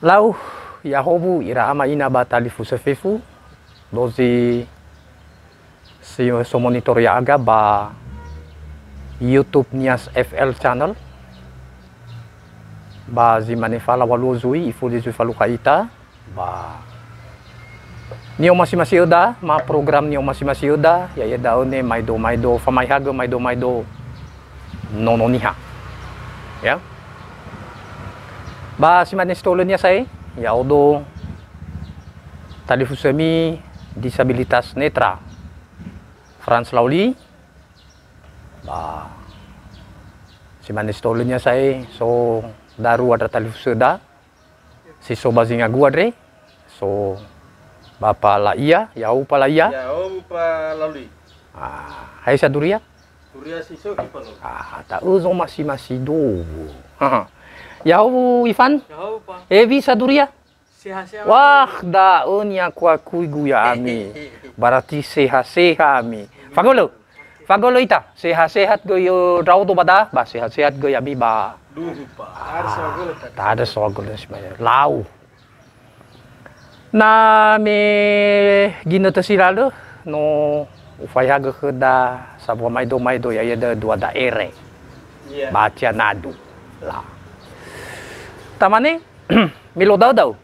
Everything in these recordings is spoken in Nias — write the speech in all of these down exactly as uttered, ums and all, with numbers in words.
Lau, ya'ahowu ira ama ina ba talifusö fefu, dozi si so monitor ya'aga ba YouTube Nias F L Channel. Ba zi mane fala waluo zui, ifuli zui falukha ita, ba ni'omasi-masi öda, ma program ni'omasi-masi öda, ya'ia da'ö ne maedo-maedo, famaehagö maedo-maedo Nono Niha. Ya. Ba si mane si to'ölönia sa'ae, ya'odo talifusömi disabilitas netra, Franz Lauli, ba si mane si to'ölönia sa'ae, so darua ndra talifusöda, si so ba zingagu andre, so Bapa La'ia, ya'ahowu Pa La'ia. Ya'ahowu Pa Lauli. Ah, hai sa duria? Duria si so Ipa Lauli. Ah, ta'ö zomasi-masi do. Ya'ahowu Ifan. Ya'ahowu Pa. Ewi sa duria? Sehat-sehat. Wah, da'ö ni'aku-akuigu ya'ami. Berarti sehat-sehat ami. Fagölö. Fagölö ita. Sehat-sehat göi, ö, ndra'odo ba da, ba sehat-sehat göi ami ba. Duhu, Pa. Ah, ta'andrö soagölö ta. Ta'andrö soagölö si mane. Lau. Na me ginötö si lalö, no ufaehagö khöda sambua maedo-maedo, ya'ia da'ö dua da'ere. Iya. Ba Cianadu. La. Tamane, me lo da'ö da'ö.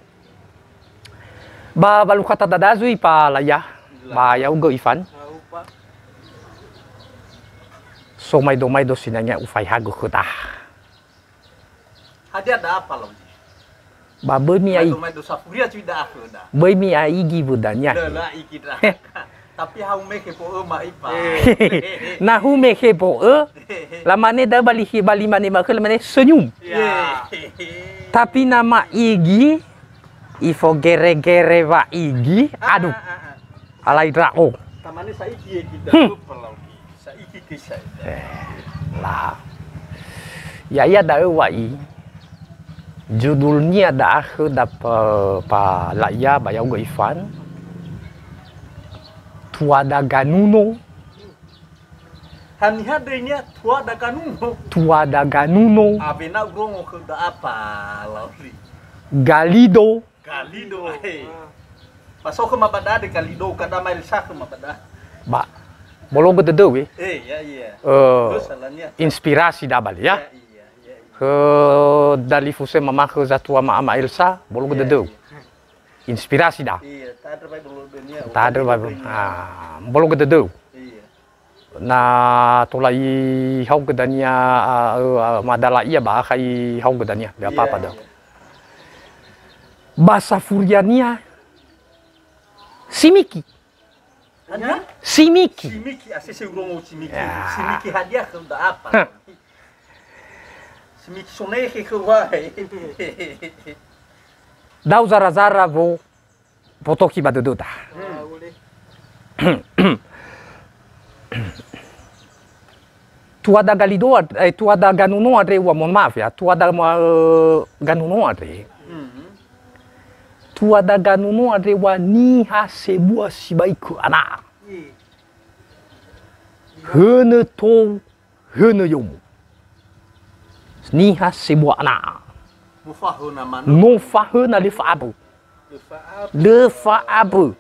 Ba walukhata dada zui Pa La'ia, la, ba ya'ugö Ifan. Ya'ahowu Pa. So maedo-maedo sinangea ufaehagö khöda. Hadia da'a Pa Lauli? Ba böi mi'ai-, maedo-maedo safuria zui da'a khöda. Böi mi'aigi wödania. Lö, lö aigi ndra. Tapi ha umekhe bo'ö ma'i Pa. Na humekhe bo'ö, lamane da'ö ba li-, ba li mane ma'ökhö, lamane senyum. Ya. Tapi na ma'igi, ifogere-gere wa'igi, aduh. Ah, ah, ah. Alai ndra'o. Tamane sa'igi ye kita. Hmm. Sa'igi ke saya. Eh, la. Ya'ia da'ö wa'i. Judulnia da'a khöda Pa, Pa La'ia ba ya'ugö Ifan. Tuada Ganuno. Haniha döinia Tuada Ganuno? Tuada Ganuno. Awena urongo khöda apa, Lauli? Galido. Galido, he. Ba so khöma ba da'e Galido, kada mael sa khöma ba da'e. Ba, bologö dödöu, eh. Eh, ya, iya. Eh, terus salahnya. Inspirasi da bali, ya. Ya, iya, iya, iya. Khö dalifusö mamakhö zatua ma ama Elsa, bologö dödöu. Iya, iya. Inspirasi da. Iya, ta'andrö bai bolo dunia. Ta'andrö bai bolo. Ah, bologö dödöu. Iya. Na tola ihaogö dania, a, a, madala ia ba akha ihaogö dania, nggak apa-apa dong. Iya, iya. Ba safuriania, simiki. Hanya? Simiki. Simiki, asese urongo simiki. Ya. Simiki hadia khöda apa? Hah. Simiki sonehe khöu wae. Da'ö zara-zara wo botoki ba dödöda. Hmm. Tuada Galido ad-, eh, tuada Ganuno andre ua, mohon maaf ya, tuada ma-, eh, Ganuno andre. Hmm. Tuada Ganuno andre ua niha sebua sibai kö ana. Hmm. Hönö tou, hönö yomo. Niha sebua ana. Mufahöna manö. Mufahöna lö fa'abö. Lö fa'abö. Lö fa'abö.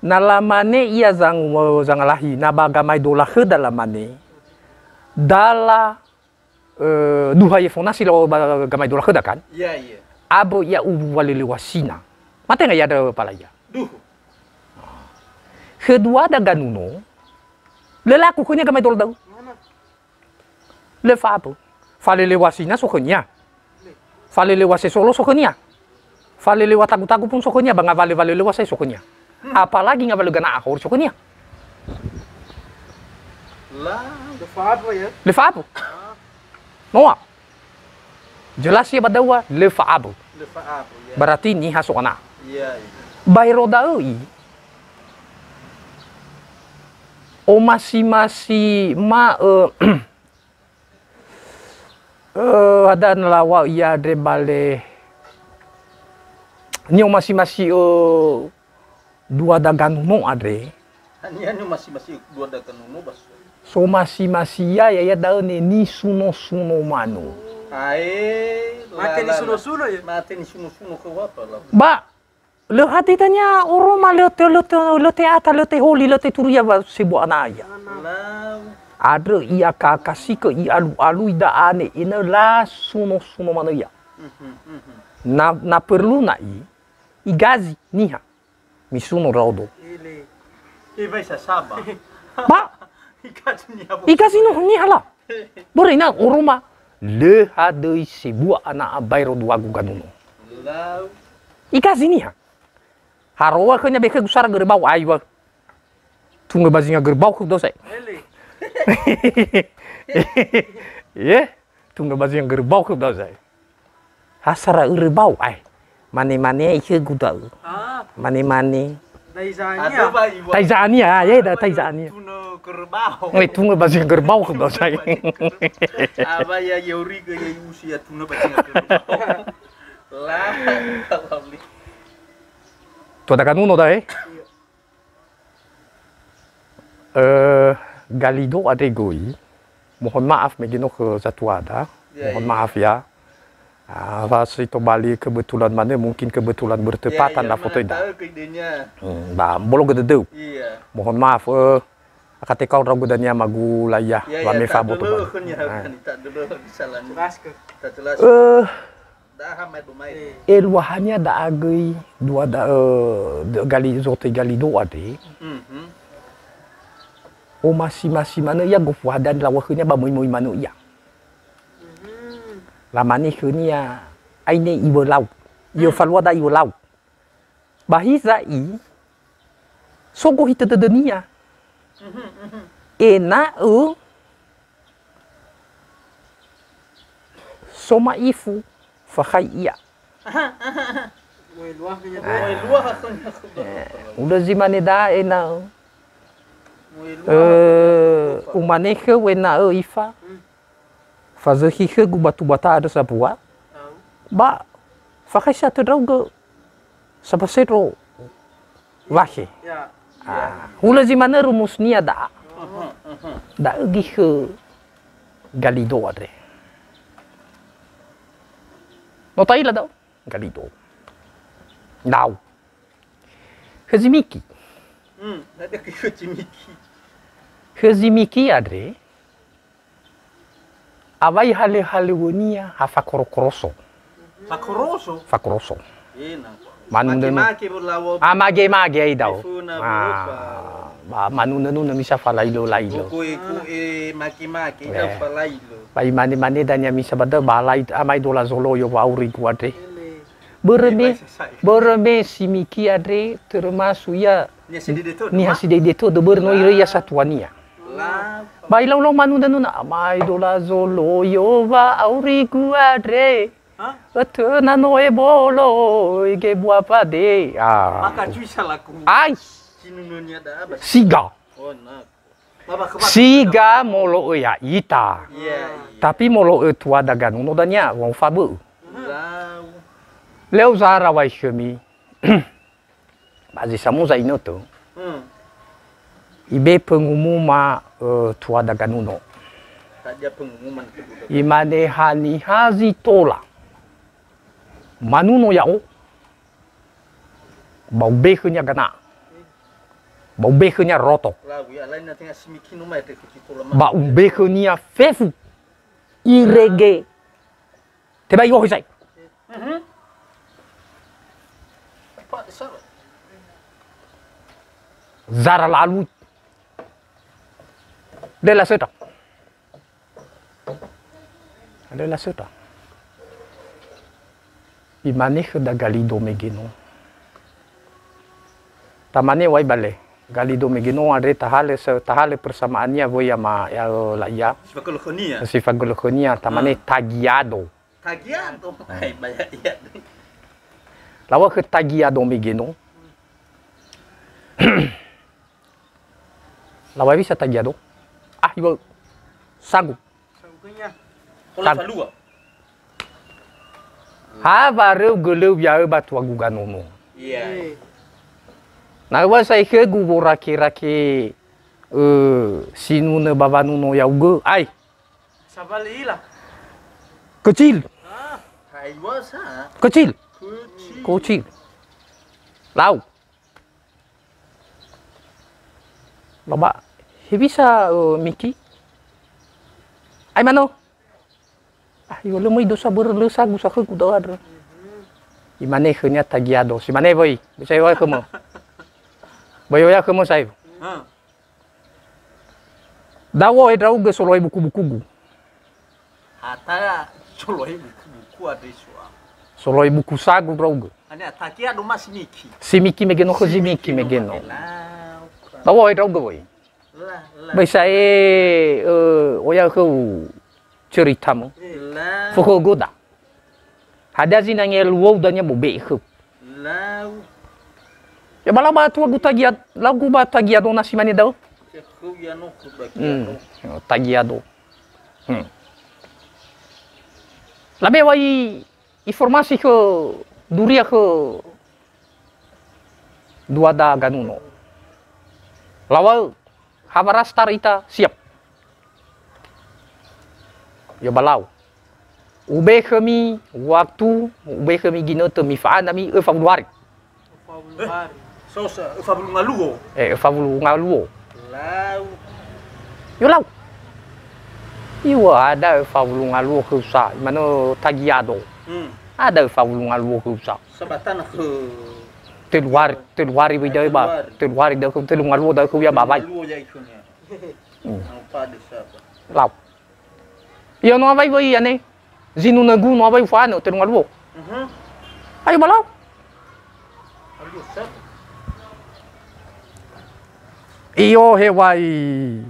Na lamane ia zang-, zangalahi, na ba gamaedola khöda lamane, dala, eh, duha ye fonasi lao ba gamaedola khöda kan? Iya, iya. Abö ia uwalelewasina. Mate ngai ada pala ia. Duhu. Khö duada Ganuno, lö laku khönia gamaedola da'ö. Mana? Lö fa'abö. Falelewasina so khönia. Falelewa sesolo so khönia. Falewa tagu-tagu pun so khönia, ba ngawale-wale lewa sae so khönia. Hmm. Apalagi ngawale gana'a hori so khönia. La, lö fa'abö ya? Lö fa'abö. Ah. Noa. Jelas ya ba da'ö, lö fa'abö. Lö fa'abö, ya. Berarti niha so ana. Iya, iya. Baero da'ö i. Omasi-masi ma, eh, Eh, ada na laŵa'ö ia andre bale. Ni'omasi-masi'ö duada Ganuno andre. Haniha ni'omasi-masi'ö duada Ganuno ba so? So masi-masi ia, ya'ia da'ö ne nisuno-suno manö. Ae, mate la, la, nisuno-suno, ya? Mate nisuno-suno khöu apa, la? Ba, lö hadia dania oroma, lö te, lö te, lö te'ata, lö teholi, lö teturia wa sebua ana'a ia. Lau. Andrö i'akakasikö, i'alu'alui da'a ne, ena'ö lasuno-suno manö ia. Mhm, mhm. Na, na perlu na'i, igazi niha. Misuno ndra'odo. Ele. Ewaisa saba. Ba. Igazi niha bo. Igazi no niha la. Börö ena'ö oroma lö hadöi sebua ana'a baero duagu ganuno. Lau. Igazi niha. Haroa khönia be khögu sara gerbau aiwa. Tungö ba zinga gerbau khögu da'ö sa'ae. Ele. Ye. Tungö ba zinga gerbau khögu da'ö sa'ae. Ha sara ürö bau, ae. Mane-mane ikhögu da'ö. Ah. Mane-mane. Taizania. Ada ba iwa. Taizania, ah, ya, da, taizania. Tunö gerbau. Eh, tunö ba zinga gerbau khögu da'ö sa'ae. Aba ya, ya uriga ya usi ya tunö ba zinga gerbau. La, la, la. Tuada ganuno da'e. Iya. Eh, Galido andre göi, mohon maaf mege no khö zatuada, ya, mohon maaf ya. Ah, wa si tobali kebetulan manö, mungkin kebetulan bertepatan la foto ida. Hmm, ba, mbolo gödödöu. Iya. Mohon maaf, eh, akatekau ndra'ugö dania magu la ia, wa me fa boto ba. Eh, Eluahania da'a göi dua da-, eh, Gali-, zotöi Galido andre. Mhm. Omasi-masi manö ia gofu hadia lawö khönia ba möi-möi manö ia. Mhm. Lamane khönia, aine iwölau. Iöfalua da'a iwölau. Ba hiza'i, so gohitö dödönia. Mhm, mhm. Ena'ö so ma'ifu, fakhai ia. Aha, aha, aha. Moeluaha nya. Ah. Moeluaha khönia. Eh, ulö zi mane da'a ena'ö. Moeluaha. Eh, umane khöu ena'ö ifa. Hmm. Fazökhi khögu batu bata andrö sambua. Au. Ba, fakhai sa tö ndra'ugö. Saba sendro wakhe. Ya. Ah, hulö zi manö rumusnia da'a. Mhm, mhm. Da'ö göi khö Galido andre. No ta'ila da'ö? Galido. Nau. Khö Zimiki. Hmm, ada göi khö Zimiki. Khö Zimiki andre. Awai halö-halöwönia ha fakorokoroso. Fakoroso? Fakoroso. Ena. Manunö. Mage-mage bo lawo. Ah, mage-mage ai da'ö. Efuna. Ah, berupa. Ba manunö-nunö misa falailö-lailö. Koe-koe mage-mage, eh, da'ö falailö. Ba imane-mane dania misa ba da'ö ba lai, amai dola zoloyo wa'aurigu andre. Ele. Börö me, börö me Zimiki andre, termasuk ia niha sidede tödö, niha sidede tödö, börö no iröi ia satuania. La. Ba ilau-lau manunö-nunö, amai dola zoloyo wa'aurigu andre. Ha? Ötöna no ebolo, ege bua pade. Ah. Maka cui salaku. Ai. Sinununia da'a ba. Siga. Oh, na. Siga molo'ö ya'ita. Iya, iya. Tapi molo'ö tuada ganuno dania, wa'u fabö'ö. Lau. Lö uzara wai khömi. Ba zi samuza inötö. Hmm. Ibe pengumuman, eh, tuada ganuno. Hadia pengumuman kedua? Imane haniha zi tola manuno ya'o. Ba ube khönia gana. Ba ube khönia roto. Lau, ya, lain na tenga Zimiki no mai te kuti tola. Ba ube khönia fefu. Irege. Tebai iwohi sai. Mhm. Zara lalu. Dela seta. Andrö lasöda. Imane khöda Galido mege no. Tamane wai bale. Galido mege no andre tahalö se-, tahalö persamaannia wöi ama, ya, la ia. Si fagölö khönia. Si fagölö khönia, tamane, hmm, Tagiado. Tagiado. Hmm. Ai, ba ya, ya. Laŵa'ö khö Tagiado mege no. Laŵa'ö hewisa Tagiado. Ah, iŵa'ö. Sagu. Sagu. Ha waröu gölöu ya'ö ba tuagu ganono. Iya. Na üŵa'ö sa'ae khögu worake-rake, ö, sinunö ba wanuno ya'ugö. Ai. Sabali ila. Kecil. Hah? Hai, wasa? Kecil. Kecil. Kecil. Lau. Baba, hewisa, eh, Miki? Ai mano? Ah, yo lö möi dosa börö lö sagu sakhögu da'ö andrö. Imane khönia Tagiado, si mane wöi, bisa wöi khömö. Böi oya khömö sai. Ha. Dawö he ndra'ugö solohe buku-bukugu. Hata solohe buku-buku andre sua. Solohe buku sagu ndra'ugö. Ane ataki ado ma Simiki. Simiki mege no khö Zimiki mege no. Lau. Dawö he ndra'ugö wöi. La, la. Böi sa'ae, ö, oya khöu ceritamu. La. Fökhö göda. Hadia zinangea luou dania bobe'e khöu. Lau. Ya bala ba tuagu Tagia, lagu ba Tagiado na si mane da'ö. Ya khöu ya no khöu Tagiado. Hmm. Tagiado. Hmm. Labe wai informasi khö duria khö duada Ganuno. Lawa'ö, ha warastar ita siap. Yo balau. Ube khömi waktu, ube khömi ginötö mifa'anami öfa wulu hari. Öfa wulu hari. So, sa, öfa wulu ngaluo. Eh, öfa wulu ngaluo. Lau. Yo lau. Iwa ada öfa wulu ngaluo khöusa, imane Tagiado. Hmm. Ada öfa wulu ngaluo khöusa. Sabatana khö. Telu hari, telu hari wei da'ö ba. Telu hari. Telu hari da'ö khö, telu ngaluo da'ö khö ya ba wai. Ngaluo ya ikunya. Hmm. Apa desa, Pak? Lau. Iyo no awai wöi ane. Zinunögu no awai ufa'anö telu ngaluo. Mhm. Ayo balau. Ayo, Sir. Iyo hewai.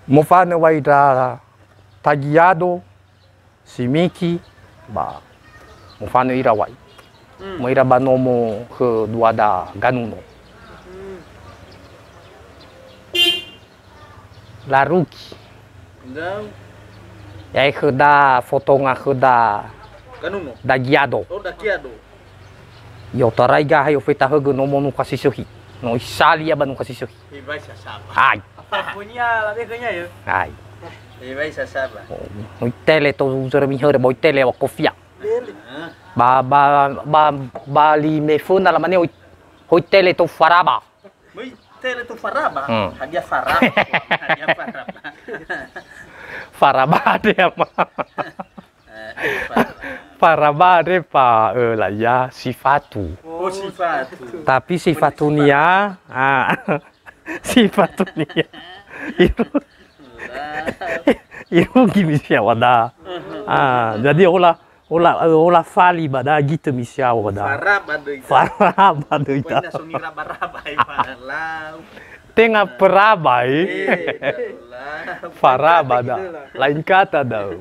Mofanö wai ndra Tagiado, Simiki, ba mofanö ira wai. Hmm. Möi ira ba nomo khö duada Ganuno. Hmm. Larugi. Ndau. Yae khöda fotonga khöda Ganuno. Dagiado. Oh, Dagiado. I'otarai gaha i'ofeta högö nomo Nukha Sisöhi. No isali ia ba Nukha Sisöhi. Ibai sasaba. Ai. Apa punya labe khönia, ya? Ai. Ibai sasaba. Oh, itele to uzara mihöre, ba itele wa kofia. Beli. Ah. Ba, ba, ba, ba lime föna lamane oi, hoi tele to faraba. Möi tele to faraba. Hmm. Hadia faraba? Hadia faraba? Faraba de ama. Eh, faraba. Faraba de pa, eh, la ya sifatu. Oh, sifatu. Tapi sifatunia, ah, sifatunia. Iru-, irugi misi awada. Ah, jadi ola Ola, eh, ola fali ba da gitö misiawo ba da. Faraba döi da. Faraba döi da. Wenda songi raba-raba ai ba lau. Tenga peraba, eh. Eh, lau. Faraba da. Lain kata da.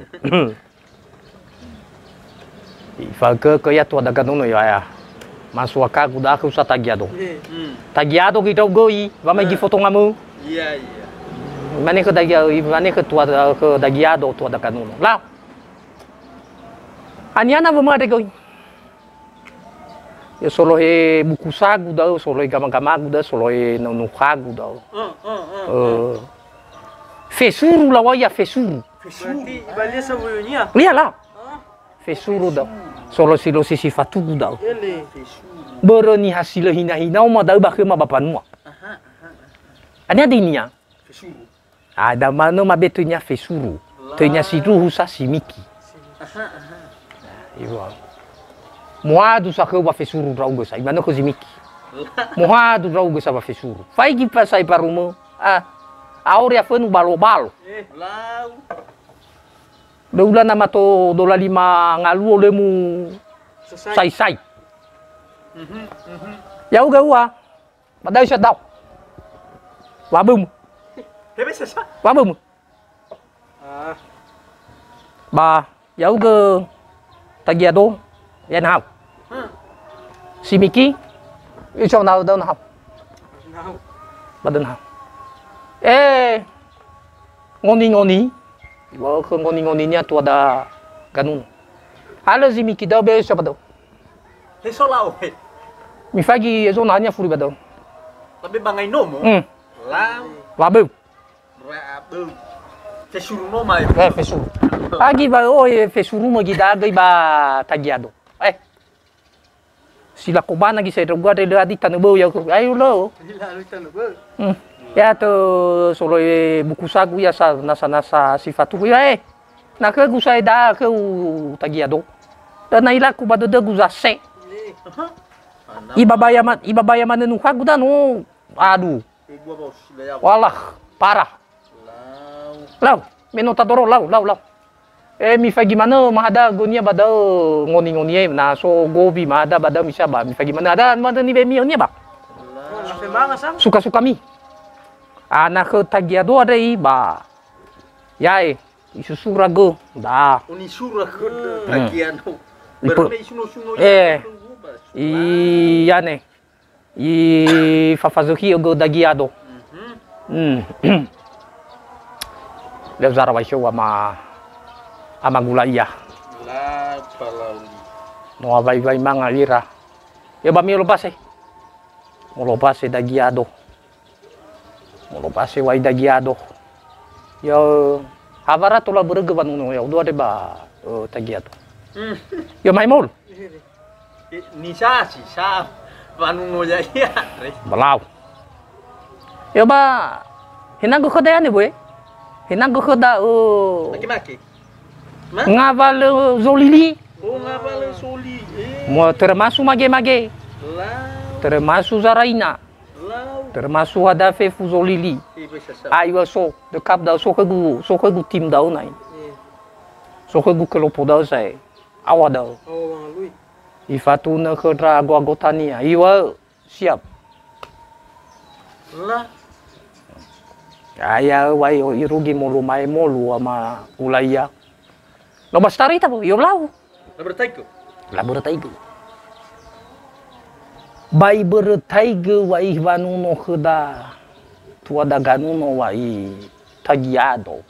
Ifagögö ya tuada Ganuno ya, ya. Masua kagu da khöusa Tagiado. Eh. Hmm. Tagiado gö idrau göi, wa mai gi foto ngamö. Iya, iya. Mane khö Dagia-, mane khö tuada, khö Dagiado tuada Ganuno. Lau. Aniana wömö andre göi. Ya solohe buku sagu da'ö, solohe gama-gamagu da'ö, solohe nunukhagu da'ö. Ö, ö, ö, ö. Ö. Fesuru lawai ya, fesuru. Fesuru. Berarti ibalia sawuyunia? Iya lah. Hah? Fesuru da'ö. Solosi-losi sifatugu da'ö. Ele. Börö niha si lö hina-hinao ma da'ö ba khöma ba mbanua. Aha, aha, aha. Ania dania. Fesuru. Ah, da manö mabe töinia fesuru. Töinia sindruhu sa simiki. Aha, aha. Iwa. Muhadu sa khöu wa fesuru ndra'ugö sa, imanö khö simiki. Muhadu ndra'ugö sa wa fesuru. Faigi pa sa iparumö. Ah. Aore afönu balo-balo. Eh, lau. Döula na mato dola lima ngaluo lö mu sai-sai. Mhm, mhm. Ya'ugö ua. Ba da'ö sa dao. Wabömö. Hebe sasa? Wabömö. Ah. Ba, ya'ugö Tagiado, ya nahau. Hmm. Simiki, iso nahau da'ö nahau. Nahau. Ba da'ö nahau. Eh, ngoni-ngoni. Wa khö ngoni-ngoninia tuada Ganuno. Alö simiki da'ö be iso ba da'ö. He so lau he. Mifaigi ezo nahania furi ba da'ö. Tabe ba ngai nomo? Hmm. Lau. Wabö. Wabö. Fesuru no mai. Eh, fesuru. Agi ba, oh, eh, fesuru mo gi dagö i ba Tagiado. Eh. Si lako bana gi sa ndra'ugö andre lö adi tanö böu ya. Ayo lö. Lila lui tanö böu. Hmm. Ya to solo, eh, buku sagu ya sa nasa-nasa si fatuhu ya, eh. Na khögu sa e da khöu Tagiado. Dan na ilaku ba dödögu zase. Eh. Aha. Ibabaya ma-, ibabaya manö nuhagu dano. Aduh. Walah, parah. Lau, me no tadoro, lau, lau, lau. Eh, mifaigi manö mahada gönia ba da'ö ngoni-ngoni, eh, na so gowi mahada ba da'ö misa ba, mifaigi manö ada manö nibe mionia ba. Suka-suka mi. Ana khö Tagiado andre i ba. Yae, isusura gö, da. Uni sura khö Tagiado. Ipe-, berarti isuno-suno eh, ya. Iya ne. Ifafazökhi'ö gö Dagiado. Mhm. Hmm. Lö zara wai khöu ama, ama gula ia. La palauli. No awai-wai manga ira. Ya ba miolo base. Molo base Dagiado. Molo base wai Dagiado. Ya, hawara tola börögö wanuno ya, udua de ba, eh, Tagiado. Hmm. Ya mai mol. Eh, nisa si sa wanuno ya'ia, re. Balau. Ya ba, henagö khöda yane, boe? Henagö khöda, eh, Make-make. Ma? Ngawalö Zolili. Oh, ngawalö Zoli. Eh. Mo termasuk mage-mage. Lau. Termasuk Zaraina. Lau. Termasuk ada fefu Zolili. Eh, bisa sa. Ai wa so, dekap da'ö so khögu, so khögu tim da'ö nai. Eh. So khögu kelompok da'ö sae. Awa da'ö. Oh, wangalui. Ifatunö khö ndra ago-agotania. Iŵa'ö, siap. La. Aya wai o irugi molu mae molu ama ula ia. No bastari ta, yo lau. Labörö taigö. Labörö taigö. Ba ibörö taigö wa ihwanuno khöda tuada ganuno wa i Tagiado.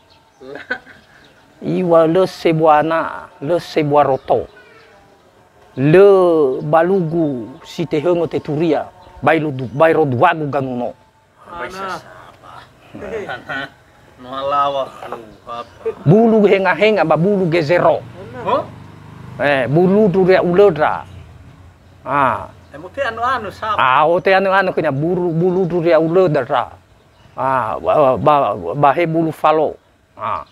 Iŵa'ö lö sebua ana'a, lö sebua roto. Lö balugu si tehöngö teturia, bae ludu-, baero duagu ganuno. Bae sasaba. No alawa khöu, apa? Bulu henga-henga ba bulu gezero. Huh? Eh, bulu duria ulöndra. Ah. Eh, mo te anu-anu saba. Ah, o te anu-anu khönia bulu, bulu duria ulöndra. Ah, ba, ba, ba he bulu falo. Ah.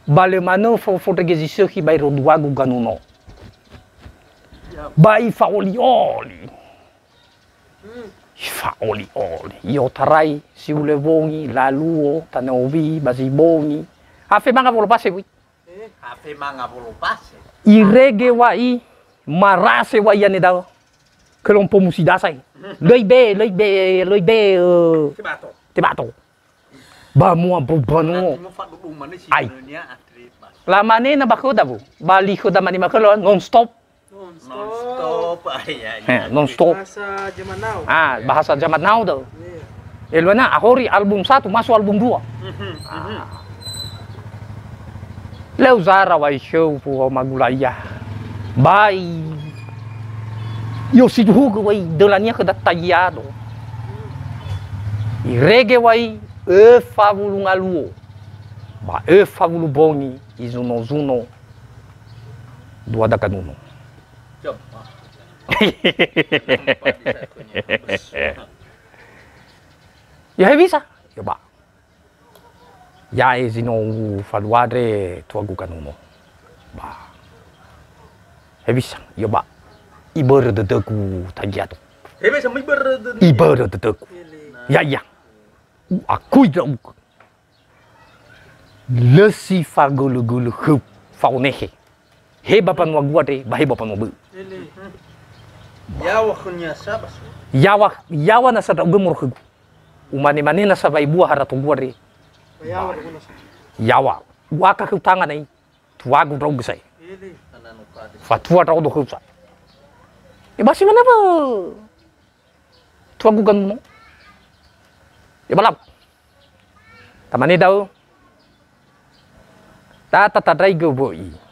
Ba lö manö fo-, fondrege zi sökhi baero duagu ganuno. Ba ifa'oli-oli. Hmm. Ifa'oli-oli. I'otarai Siulewongi, Laluo, Tanö Owi, ba Zibongi. Afe manga wolobase, wui. Eh, afe manga wolobase. Irege wa'i, marase wa'i ane da'ö. Kelompo musidasa i. Löi be, löi be, löi be, eh, Tebato. Tebato. Ba mua bou banua. Nanti mo fadudu manö si ai. Manö nia andre, Mas. Lamane na ba khöda, Bu. Ba li khöda mane ma khöda, non stop. Non stop. Non stop, ah, iya, iya. He, non stop. Bahasa zaman now. Ah, bahasa zaman now da'ö. Iya. Eluana ahori album satu, masuk album dua. Mhm, mhm. Ah. Lö uzara wa'i khöu fu magula ia. Bai. Yo siduhugö wa'i dölania khöda Tagiado. Irege wa'i öfa wulu ngaluo. Ba öfa wulu bongi izuno-zuno dua daganuno. Coba. Ya hewisa. Ya, ba. Ya'e zi no ufalua andre tuagu ganuno. Ba. Hewisa, yo ba. Ibörö dödögu Tagiado. Hewisa, ma ibörö dödögu. Ibörö dödögu. Ele. Ya, ya. U'akui ndra'ugö. Lö si fagölö-gölö khöu, fa'onehe. He ba mbanua gua andre, ba he ba mbanua bö'ö. Ele. Yaŵa khönia sa ba so. Yaŵa, yaŵa nasa ndra'ugö moroi khögu. Umane-mane nasa wa'ebua harato gua andre. Yaŵa, yaŵa. U'aka khöu tanga nai. Tuagu ndra'ugö sa'ae. Ele. Fatua ndra'odo khöu sa'ae. E ba si manö bö'ö. Tuagu ganuno. Ya ba lau. Tamane da'ö. Da tatandraigö bö'i.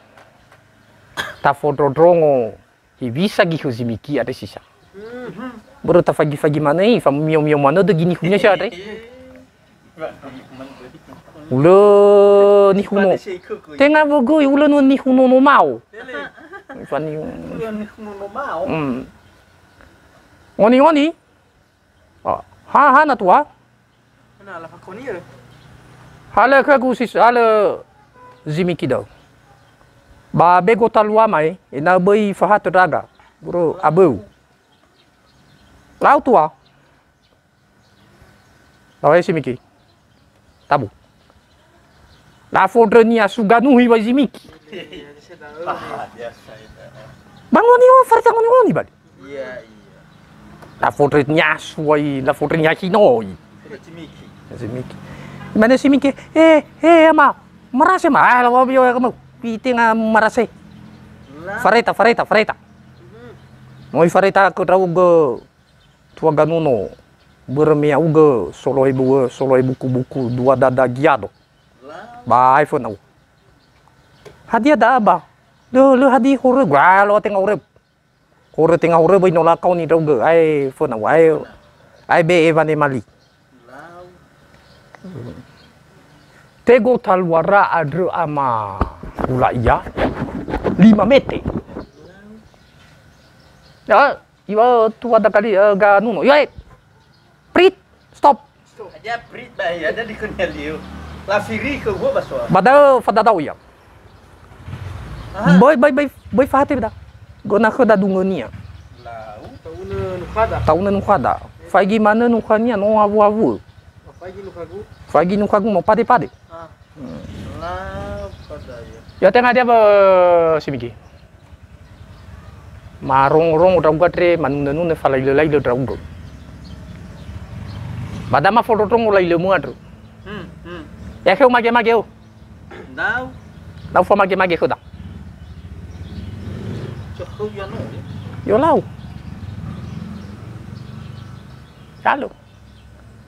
Tafondrondrongo hewisa gihu zimiki andre sisa. Mhm. Börö tafagi-fagi manö i, fa mio-mio manö dö ginihunia si andre. Ulö nihuno. Tenga wögöi ulö no nihuno no mao. Fani. Ulö nihuno no mao. Mm. Ngoni, ngoni. Ah, ha, ha na tua. Na la fakoni ro. Halö khögu sis, halö Zimiki da'ö. Ba be gotalua mai, ena'ö böi fahatö ndra'aga. Börö aböu. Lau tua. Lau he Zimiki. Tabu. Lafondrö niasu ganuhi wai Zimiki. Ba ngoni o, farita ngoni-ngoni bali. Iya, iya. Lafondrö niasu wai, lafondrö niasu noi. Zimiki. Zimiki. Imane Zimiki, "Eh, eh, ama, marase ma." Ah, lawa bio ya kamu. Pi tenga marase. Fareta, fareta, fareta. Moi fareta kö ndra'ugö tua ganuno. Börö me ya'ugö solohe bu-, solohe buku-buku dua dada giado. Ba ae föna'u. Hadia da'a ba? Lö, lö hadi horö, gua lo tenga horö. Horö tenga horö böi no lakaoni ndra'ugö, ae föna'u, ae, ae be'e wanemali. Tego taluara andrö ama ula ia, lima mete. Ya, iwa tua dakali, eh, ganuno. Ya, eh. Prit, stop. Stop. Aja prit ba ya, ada di kunia liu. La firi ke gua basoa. Ba da'ö fadadao ia. Aha. Böi, böi, böi, böi fahate beda. Göna khöda dungönia. Lau. Ta'unö nukhada. Ta'unö nukhada. Faigi manö nukhania no awuawuö. Faigi nukhagu. Faigi nukhagu mo pade-pade. Ah. Hmm. Lau khada ya. Ya tenga dia ba Zimiki. Marongo-rongo ndra'ugö andre, manunö-nunö, falailö-lailö ndra'ugö. Ba da mafondrondrongo lailömö andrö. Hmm, hmm. Ya kheu mage-mage o. Lau. Lau famage-mage khöda. Cökhö ya no. Yo lau. Lalu.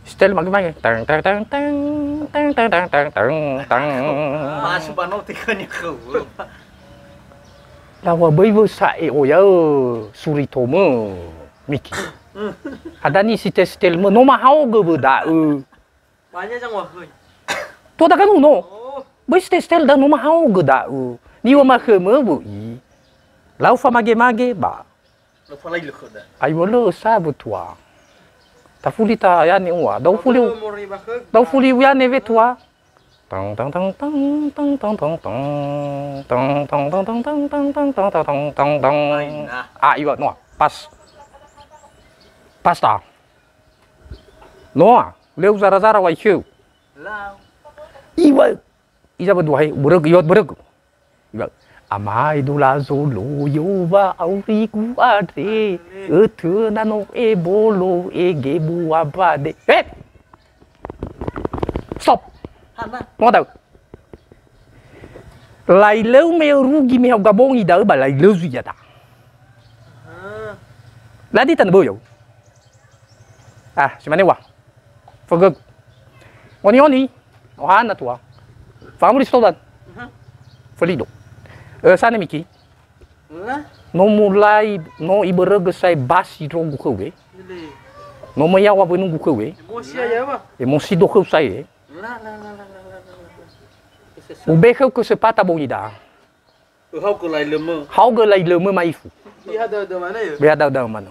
Setel mage-mage. Tang, tang, tang, tang. Masuk ba no tikanya kheu. Lawa böi wö sa'e oyaö suritomö, Miki. Hadia ni setel-setelmö, no mahaogö wö da'ö. Banyak jang wahöi. Tua daganuno. Oh. Böi setel-setel da no mahaogö da'ö. Niŵa'ö makhömö wö'i. Lau famage-mage ba. Lo falai lö khöda. Ai wö lö sa wö tua. Tafuli ta yane ua. Da'ö fuli. Da'ö fuli yane we tua. Tang, tang, tang. Aina. Ah, iŵa'ö, noa. Pas. Pas ta. Noa, lö uzara-zara wai khöu. Lau. Iŵa'ö. Iŵa'ö dua he, börögö, iŵa'ö börögö. Iŵa'ö. Amai dula zoloyo wa'aurigu andre. Ötöna no ebolo ege bua bade. Eh! Stop. Hana. Noa da'ö. Lailöu me rugi me hauga bongi da'ö ba lailöu zui yada. Ah. Ladi tanö böi ya'u. Ah, si mane ua. Fögögu. Oni-oni. Ohana tua. Famuri stodan. Mhm. Fölido. Eh, sane Miki. Lah. No mulai, no ibörögö sa'ae basi ndrogu khöu e. Ele. No möi yaŵa wönögu khöu e. Emosi ya, wa? Emosi do khöu sa'ae e. La, la, la. Ube khöu kesempatan bongi da'a. Haogö lailömö. Haogö lailömö ma'ifu. Beha dödö manö ya? Beha dödö manö.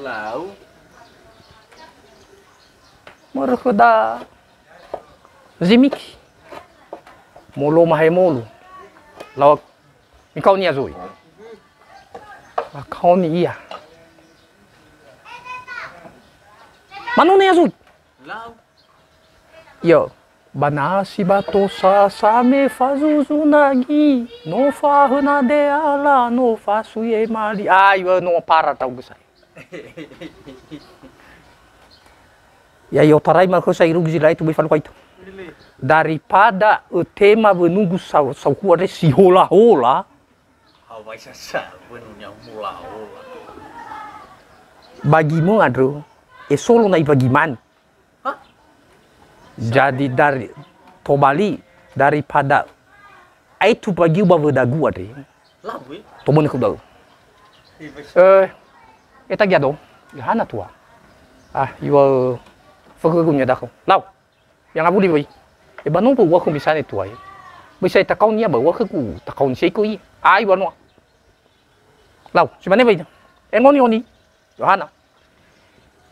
Lau. Mörökhö da Zimiki. Molo mahe molu. Lau Mikaoni ia zui. Makaoni ia. Manö ia zui. Lau. Yo, ba nasi ba tosa same fazuzu nagi, no fahöna deala, no fasui emali. Ayo, no para tau gesai. Ya, yo tarai ma khösa irugi zi laetu böi falukaitu. Daripada ötema wönögu sau-, sauku andre si hola-hola. Hawaisa sa wönunya mula-ola. Bagimö andrö, esolo na ibagi mani. Hah? Jadi dari, tobali, daripada aetu bagiu ba wödagu andre. Labu, eh? Toböni khöu da'ö. Eh, eta giado, ihana tua. Ah, iŵa'ö fögögu nya dakhö. Lau. Yang abuli wai. E ba no wa'uakhö misane tuae. Böi sa'e takaoni ia ba uakhögu takaoni seiko ia. Ai wanoa. Lau, si mane waida. Engonihoni. Yohana.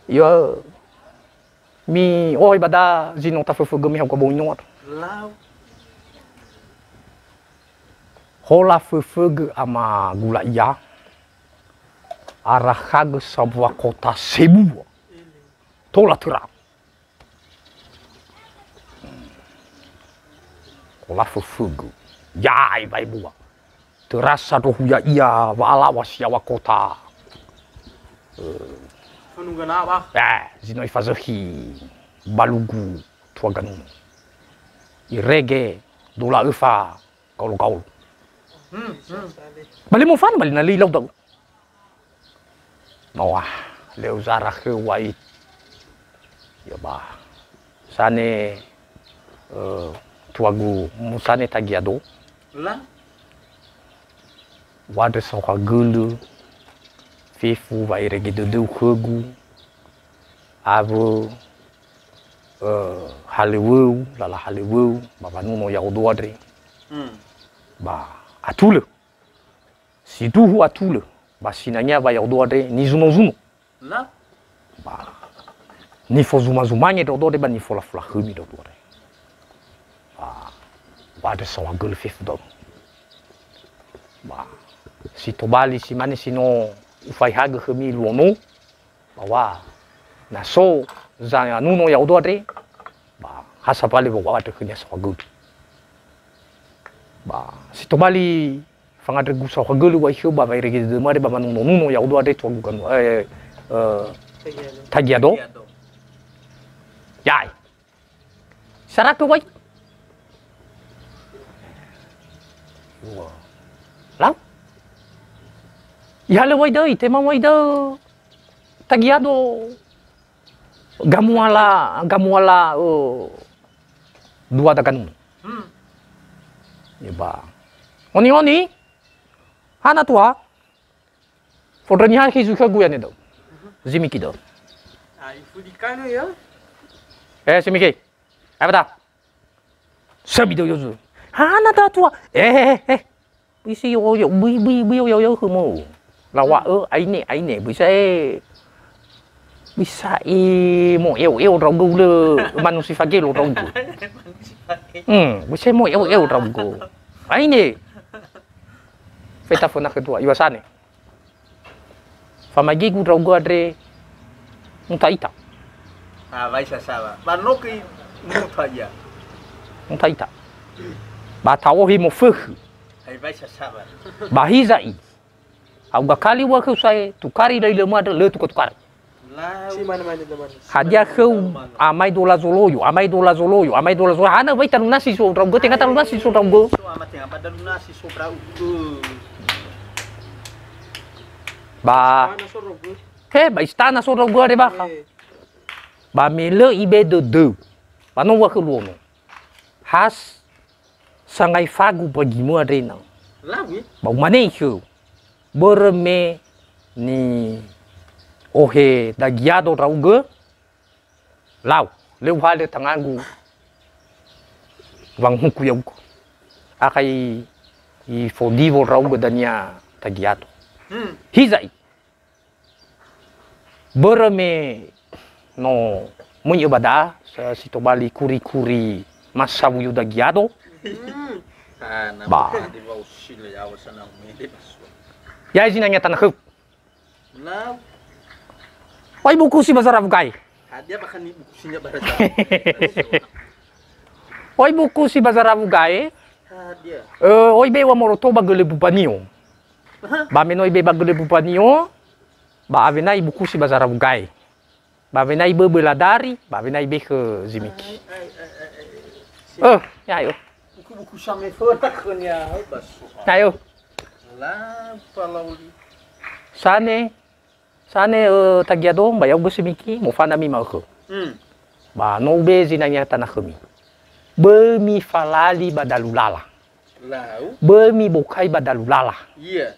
Ia mi ohe ba da zi no taföfögö mi hauka bou inoa. Lau. Hola föfögö ama gula ia. Arakhagö sambua kota sebua. Tola töra. Kola föfögö. Ya'i waebua. Terasa ndrohu ya'ia wa'alawa si yaŵa kota. Fanunggana, wa. Eh, zi no ifazökhi balugu tua ganunu. Irege dola öfa gaolo-gaolo. Hmm, hmm. Ba le mofanö, ba le na lö ilau da'ö. Noa, lö uzara khöu wa'i. Ya ba. Sane, eh, tuagu musane Tagiado. La? Wa'andrö saohagölö, fefu wa'erege dödöu khögu, awö, eh, halöŵöu, lala halöŵöu, ba wanuno ya'odo andre. Hmm. Ba atulö. Sindruhu atulö, ba sinangea wa ya'odo andre nizuno-zuno. La? Ba nifozuma-zumange ndra'odo andre ba nifolafolakhömi ndra'odo andre. Ba, ba andre saohagölö fefu da'ö. Ba si tobali si mane si no ufaehagö khömi luo no, ba wa na so zanuno ya'odo andre, ba ha sabali wa'ua'andrö khönia saohagölö. Ba si tobali fangandrögu saohagölö wa'i khöu ba wa'erege dödöu andre ba manuno-nuno ya'odo andre tuagu ganu, eh, eh, Tagiado. Tagiado. Ya'e. Sarakö wa'i. Lau. Ihalö wa'i da'ö, itema wa'i da'ö. Tagiado. Gamuala, gamuala, eh, dua daganunu. Hmm. Ya ba. Oni, oni. Hana tua. Fondröni ha khizu khögu ya'ane da'ö. Zimiki da'ö. Ah, ifuli kanö ya. Eh, Zimiki. Apa ta? Sabi da'ö yozu. Hana ta tua. Eh, eh, eh, eh. Böi si yo, yo, böi, böi, böi yo, yo, yo, humo. Lawa'ö, aine, aine, böi sa'e. Böi sa'e mo'eo-eo ndra'ugö ulö manusi fagelo ndra'ugö. Hmm, böi sa'e mo'eo-eo ndra'ugö. Aine. Feta föna kedua, iŵasane. Famaigi gu ndra'ugö andre muta ita. Ah, waisa sawa. Ba no göi muta ia. Muta ita. Ba taohi mofökhö. Hai waisa sawa. Ba hiza'i. Ha'uga kali ua khöu sa'e, tukari lö ilö mö andrö, lö tuka-tukari. Lau. Si mane-mane lö mane. Hadia khöu amai dola zoloyo, amai dola zoloyo, amai dola zoloyo. Hana wai talunasi so ndra'ugö, tenga talunasi so ndra'ugö. So ama tenga ba dalunasi so ndra'ugö. Ba. Istana so ndra'ugö. He, ba istana so ndra'ugö are bakha. Eh. Ba me lö ibe dödöu. Ba no ua khöu luo no. Has Sangai fagu bagi mua ndrena. Lau, eh? Ba umane khöu, börö me ni'ohe Tagiado ndra'ugö, lau, lö uhalö tangagu wanguhuku ya'ugö. Akha i, ifodiwo ndra'ugö dania Tagiado. Hmm. Hiza'i. Börö me no möi'ö ba da'a, sa-, si tobali kuri-kuri masa wuyu Tagiado. Hmm. Ah, na ba. Bukan di wau sila ya, awal sana umede masuk. Ya, izin hanya tanah khöu. Nah. Oi buku si bazara wugai. Hadia bakhan ni buku sinya bazara. Oi buku si bazara wugai. Hadia. Eh, oi bewa moroto ba göle bubanio. Aha. Ba me no ibe ba göle bubanio. Ba awena ibukusi ba zara wugai. Ba awena iböbö ladari, ba awena ibe khö Zimiki. Ai, ai, ai, ai, ai. Eh, ya, ayo. Buku-buku same föna khönia, oh, baso. Ayo. Lampa lauli. Sane, sane, eh, Tagiado, ba ya'ugö Zimiki, mofana mi ma'ökhö. Hmm. Ba no ube zinangea tanah khömi. Böi mifalali ba dalu lala. Lau. Böi mibokai ba dalu lala. Iya.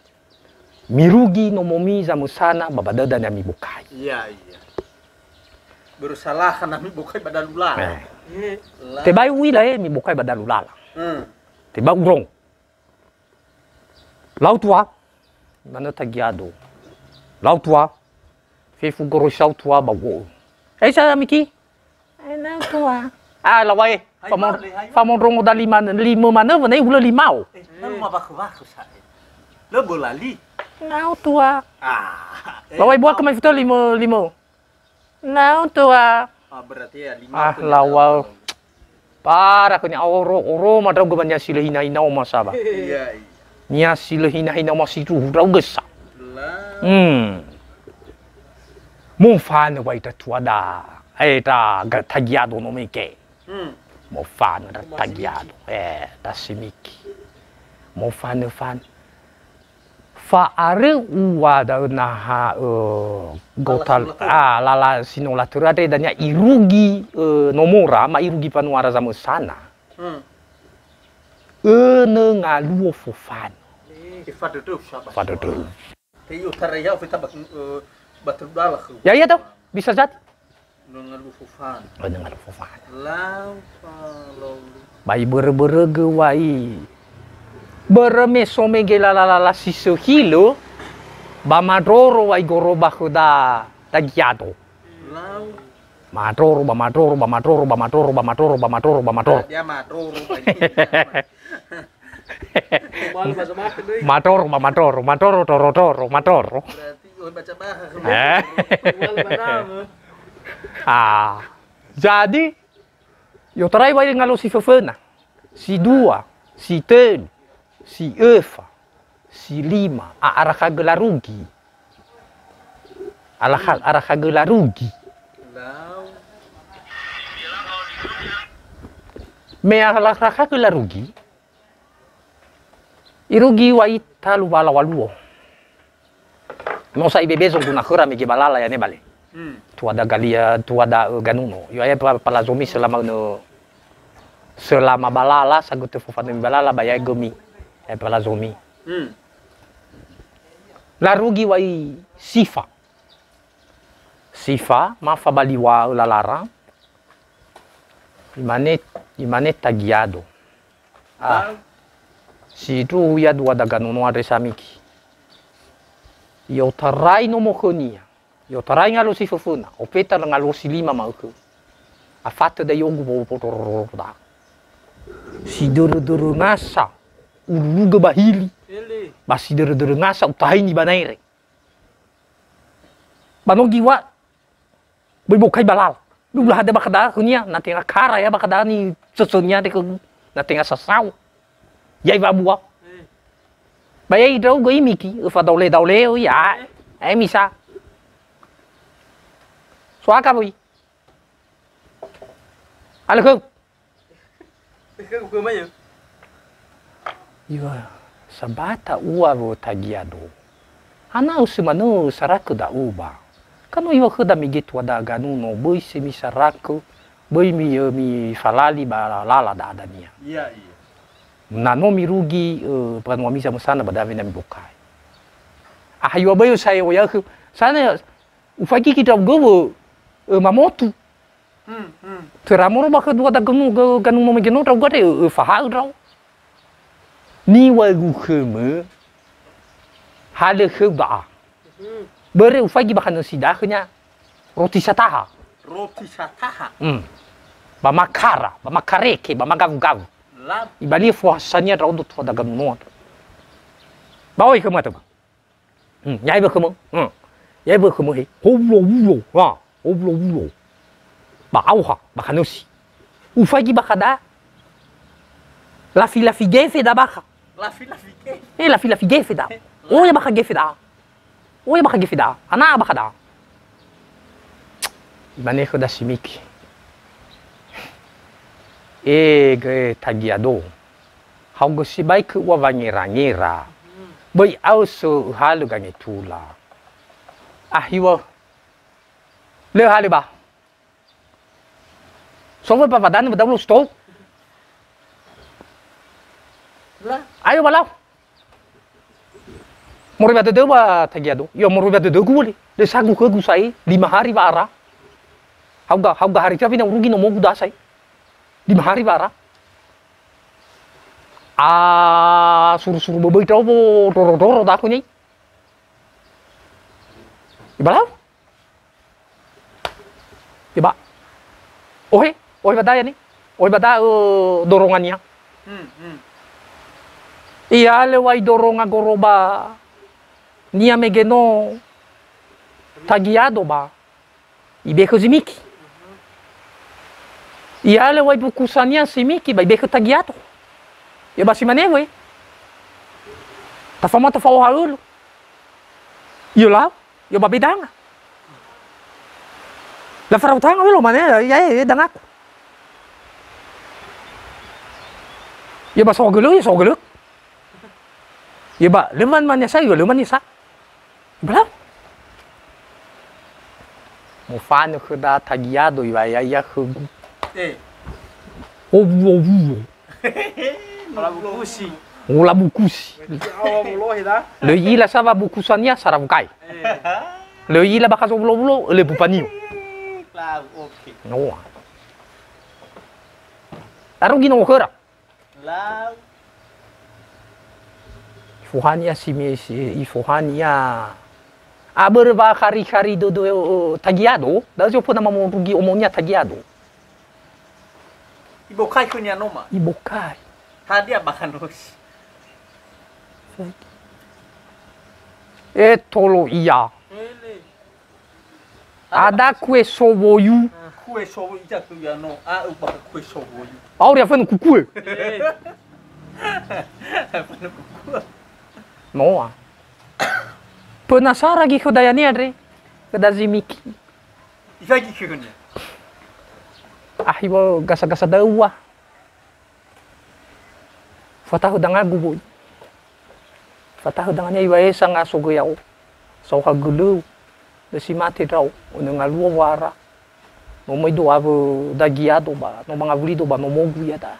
Mirugi nomomi zamösana ba ba dödönia mibokai. Iya, iya. Börö salaha na mibokai ba dalu lala. Eh. Tebai u'ila, eh, mibokai ba dalu lala. Hmm. Tebai urongo. Lau tua, manö Tagiado. Lau tua, fefu goroisau tua ba u'o'ö. Aisa, Miki? Ai, lau tua. Ah, lawae. Hai famon-, male, hai male. Famondrongo da lima, lima manö, wene hulö limao. Eh, na luma wakhu-wakhu sa'e. Lö bolali. Lau tua. Ah, eh, lawae buah lau. Kemai futa lima, lima. Lau tua. Ah, berarti ya lima. Ah, lawal. Para khönia oro, oro ma ndra'ugö ba nia si lö hina-hina oma saba. Iya, iya. Nia si lö hina-hina oma si ruhu ndra'ugö sa. Lah. Hmm. Mofanö wa ita tuada. Eh, ta ga-, Tagiado no meke. Hmm. Mofanö ndra Tagiado. Eh, ta simiki. Mofanö-fanö. Fa'arö ua da'ö naha, ö, gota-, lala si no latörö. Ah, lala si no latörö andre dania irugi, ö, nomora, ma irugi mbanua ara zamösana. Hmm. Önö ngaluo fofanö. Eh, fadödöu saba. Fadödöu. Te i'otarai ya'o feta ba, ö, ba tölu dala khöu. Ya, iya, toh. Bisa jadi. Nunga lufu fan. Oh, nunga lufu fan. Lau fa lolu. Bai börö-börögö wai. Börö me so mege lala-lala si sökhi lö, ba madroro wai goroba khöda Tagiado. Lau. Madroro, ba madroro, ba madroro, ba madroro, ba madroro, ba madroro, ba madroro. Dia madroro, ba ini. Malu bahasa makan, doi. Madroro, ba madroro, madroro, toro, toro, madroro. Berarti, oh, baca bahasa. Eh. Malu bahasa. Ah, jadi, i'otarai wai ngaluo si föföna, si dua, si tölu, si öfa, si lima, a'arakhagö larugi. Alakha-, arakhagö larugi. Lau. Me arakhagö larugi, irugi wai talu wala waluo. No sa ibebezo guna khöra mege ba lala ya'e bale. Hmm. Tuada galia, tuada, ö, ganuno. Yo, ya'e pa-, palazomi selama önö, selama ba lala, sagötö fofanömi ba lala, ba ya'e gömi. Ya'e palazomi. Hmm. Larugi wai sifa. Sifa, ma fabaliŵa'ö lalara. Imane, imane Tagiado. Ah. Sindruhu ia dua daga nono andre samiki. I'otarai nomo khönia. I'otarai ngaluo si föföna. Ofeta ngaluo si lima ma'ökhö. Afatö da iogu wowo potororo da. Si dörö-dörö ngasa. Ululugö ba hili. Ele. Ba si dörö-dörö ngasa utahaini ba naere. Ba no giŵa'ö. Böi bokai ba lala. Lula hadia ba khöda khönia, na tenga kara ia ba khöda ni sösönia de khögu. Na tenga sasao. Ya'e wa'abua. Eh. Ba ya'e ndra'ugö imiki, öfa daole-daole, oh, ya. Eh. Eh, misa. Soaka böi. Alö khöu. Khögu khöma ia. Iŵa'ö, sabata ua wö Tagiado. Hana ösö manö sarakö da'ö ba. Ka no iŵa'ö khöda mege tuada ganuno, böi se misarakö, böi mi-, ö, mifalali ba lala da'a dania. Iya, iya. Na no mirugi, ö, mbanuami zamösana ba da'a wena mibokai. Ahayu böi sa e'oyakhö. Sana ufaigi ki ndra'ugö wö, ö, mamotu. Hmm, hmm. Töra moro ba khö dua dagönu-, gö-, ganuno mege no ndra'ugö andre, ö, ö, faha'ö ndra'o. Niŵa'ögu khömö, halö khöu da'a. Hmm. Börö ufaigi ba khanösi da'a khönia, roti sataha. Roti sataha? Hmm. Ba makara, ba makareke, ba magawu-gawu. Lam- Ibalie fohasania ndra'odo tuada ganuno andrö. Ba oi khömö atö ba. Hmm, ya'e wö khömö. Hmm. Ya'e wö khömö he. Howulo-wulo. Ha, howulo-wulo. Ba aoha, ba khanösi. Ufaigi bakha da'a. Lafi-lafi gefe da'a bakha. Lafi-lafi gefe. Eh, lafi-lafi gefe da'a. Oya bakha gefe da'a. Oya bakha gefe da'a. Ana'a bakha da'a. Imane khöda simiki. E, gö Tagiado. Haogö sibai khöu ua wangera-ngera. Böi aösö öhalö gangetula. Ahiŵa'ö. Lö halö ba. So wö ba wadanö ba daulo stou. La. Ayo ba lau. Moroi ba dödöu ba Tagiado. Yo, moroi ba dödögu wöli. Lö sagu khögu sa'ae, lima hari wa'ara. Haogö, haogö hari fia fina urugi nomogu da'a sa'ae. Lima hari bara. A suru-suru böböi ndraobo ndroro-ndroro daku nyai. Ibalau. Iba. Ohe, ohe ba daya ni. Ohe ba da'ö dorongania. Hmm, hmm. Ia le wai doronga goroba nia mege no Tagiado ba. Ibekhö Zimiki. Ihalö wai bukusania Simiki ba ibekhö Tagiado. Ya ba si mane wöi. Tafama tafao ha'ölö. Yo lau, yo ba bedanga. La farau tanga welo mane, ya, ya, ya, dangaku. Ya ba sogelö, ya sogelö. Ya ba leman mane sa, ya leman sa. Bla. Mofanö khöda Tagiado iwayaya khögu. Eh. Owu, owu. Ola bukusi. Ola bukusi. Awa molohe da. Lö i'ila sa wa bukusania sarawu kai. Eh. Lö i'ila bakha zowulo-wulo, le bupanio. Lau, oke. Noa. Arugi no khöra. Lau. Ifohani ia si me-, si-, ifohani ia. Abörö wa khari-khari dödö, ö, Tagiado, da'ö zi oföna mamondrugi omonia Tagiado. Ibokai khönia noma. Ibokai. Hadia bakha nosi. E tolo ia. Ele. Ada kue sowoyu. Kue sowoyu, ita tu ya no. A, upa kue sowoyu. Auri afan kukue. Eh. Afan kukue. Noa. Penasara gi khodayani andre. Khöda Zimiki. Ifagi khönia. Ah, iwa gasa-gasa daua. Fatahö dangagu böi. Fatahö dangania iwae sangasogö ya'o. Saohagölö. Lö si mate ndra'o. Önö ngalua wara. No möido awö Dagiado ba, no mangawulido ba nomogu iada'a.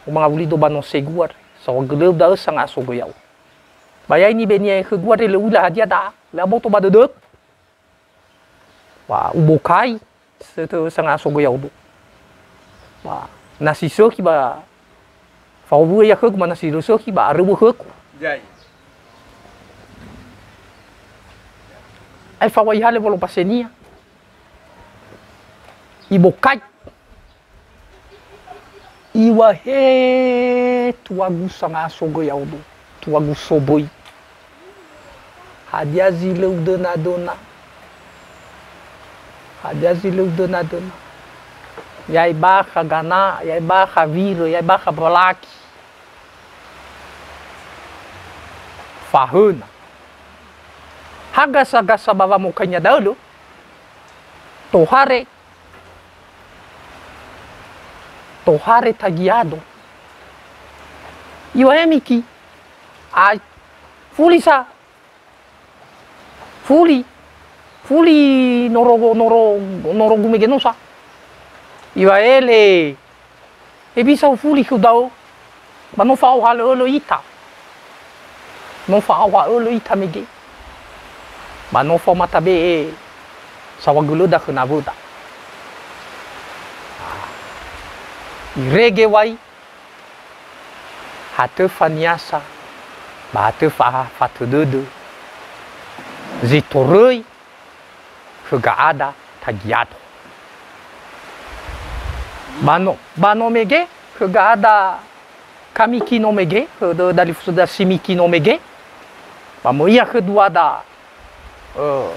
No mangawulido ba nosegu andre. Saohagölö da'ö sangasogö ya'o. Ba yaini benia khögu andre lö uila hadia da'a. Lö aboto ba dödögu. Ba ubokai, sete sangasogö ya'odo. Ba, na si sökhi ba, fahowu'ö ia khögu, ba na si lö sökhi ba, aröwö khögu. Yai. Ai fawa ihale wolo pasenia. Ibokai. Iŵa'ö, he tuagu sangasogö ya'odo, tuagu soböi. Hadia zi lö udöna-döna? Hadia zi lö udöna-döna? Ya'e bakha gana, ya'e bakha wirö, ya'e bakha balaki. Fahöna. Ha gasa-gasa ba wamokainia da'ö lö? Tohare Tohare Tagiado. Iŵa'ö, he Miki. Ai, fuli sa. Fuli. Fuli noro, noro, norogu mege no sa. Iŵa'ö, ele. He bisa ufuli khöu da'ö. Ba no fa'aohalö'ölö ita. No fa'aohalö'ölö ita mege. Ba no faomatabe'e saohagölöda khö nawöda. Irege wai, ha tö faniasa, ba ha tö fa-, fatödödö. Zi toröi, khö Ga'ada Tagiado. Ba no, ba no mege, khö Ga'ada Kamiki no mege, khö dö-, dalifusöda Simiki no mege. Ba möi ia khö duada, ö,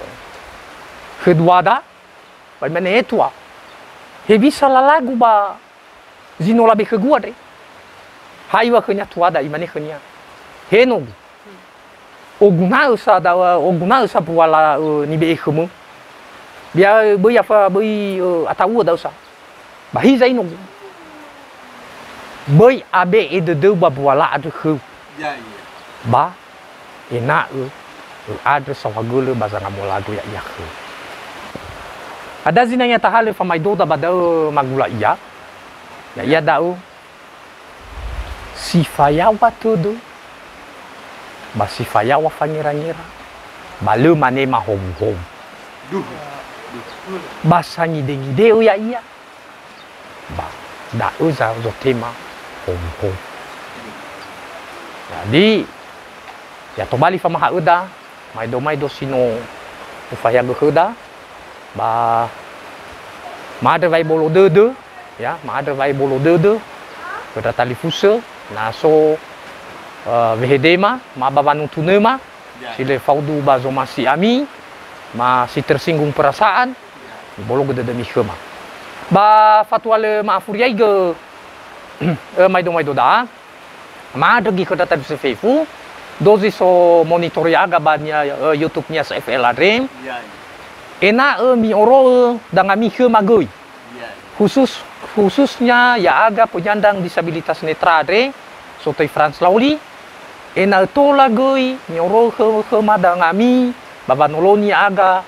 khö duada, ba imane, "He tua, hewisa lalagu ba zi no labe khögu andre?" Ha iŵa'ö khönia tuada, imane khönia, "He nogu, oguna'ö sa da-, oguna'ö sa buala, ö, nibe'e khömö. Bia, ö, böi afa-, böi, ö, ata'u'ö da'ö sa. Ba hiza inogu. Böi abe'e dödöu ba buala andrö khöu." Ya'ia. Ba ena'ö ö'andrö saohagölö ba zangamolagu ya'ia khöu. Hadia zinangea tahalö famaedoda ba da'ö magula ia, ya'ia da'ö si fayaŵa tödö, ba si fayaŵa fangera-ngera, ba lö mane mahowuhowu. Duhu. Ba sangidengide'ö ya'ia, ba da'ö za-, zotema howuhowu. Jadi, ya tobali famahaöda, maedo-maedo si no ufaehagö khöda, ba ma'andrö wa'ebolo dödö, ya, ma'andrö wa'ebolo dödö khö ndra talifusö, na so, eh, wehedema, ma ba wanutunöma, Ya. si lö faudu ba zomasi ami, ma si tersinggung perasaan, Ya. bologö dödömi khöma. Ba fatua lö ma'afuriaigö, eh, maedo-maedo da'a, ma'andrö göi khö ndra talifusö fefu, dozi so monitor ya'aga ba nia-, eh, YouTube Nias F L andre. Ya, ya. Ena'ö mi'oro'ö dangami khöma göi. Ya, ya. Khusus, khususnya ya'aga penyandang disabilitas netra andre, sotöi France Laoli, ena'ö tola göi mi'oro'ö khö-, khöma dangami ba wanoloni ya'aga,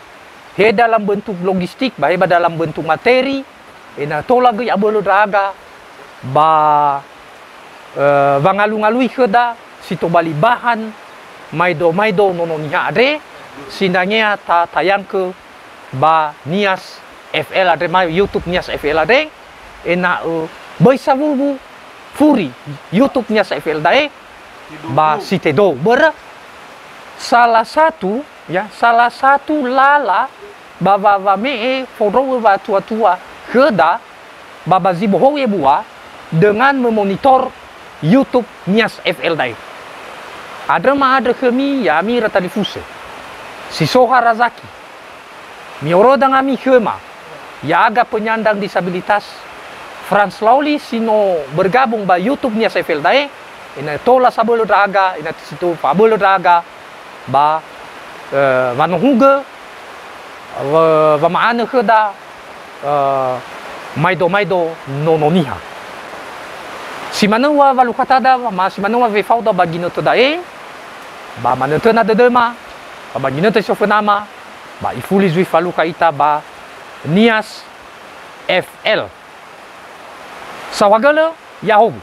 he dalam bentuk logistik, ba he ba dalam bentuk materi, ena'ö tola göi abölö ndra'aga ba, eh, wangalungalui khöda si tobali bahan maedo-maedo Nono Niha andre, sinangea ta-, tayangkö ba Nias F L andre, ma YouTube Nias F L andre, ena'ö böi sawuwu furi YouTube Nias F L da'e ba si tedou. Börö salah satu, ya, salah satu lala ba wa-, wame'e fondrowö wa'atuatua khöda ba, ba zi bohou ebua dengan memonitor YouTube Nias F L da'e. Andrö ma'andrö khömi, ya'ami ira talifusö si so ha razaki, mi'oröda ngami khöma, ya'aga penyandang disabilitas France Laoli si no bergabung ba YouTube Nias F L da'e, ena'ö tola sabölö ndra'aga, ena'ö si tö fa'abölö ndra'aga ba, eh, wanohugö, wa-, wama'anö khöda, eh, maedo-maedo Nono Niha. Si manö wa-, walukhatada, ma si manö wa wefauda ba ginötö da'e, ba manötöna dödöma, ba, ba ginötö si ofönama, ba ifuli zui falukha ita ba Nias F L. Saohagölö, ya'ahowu.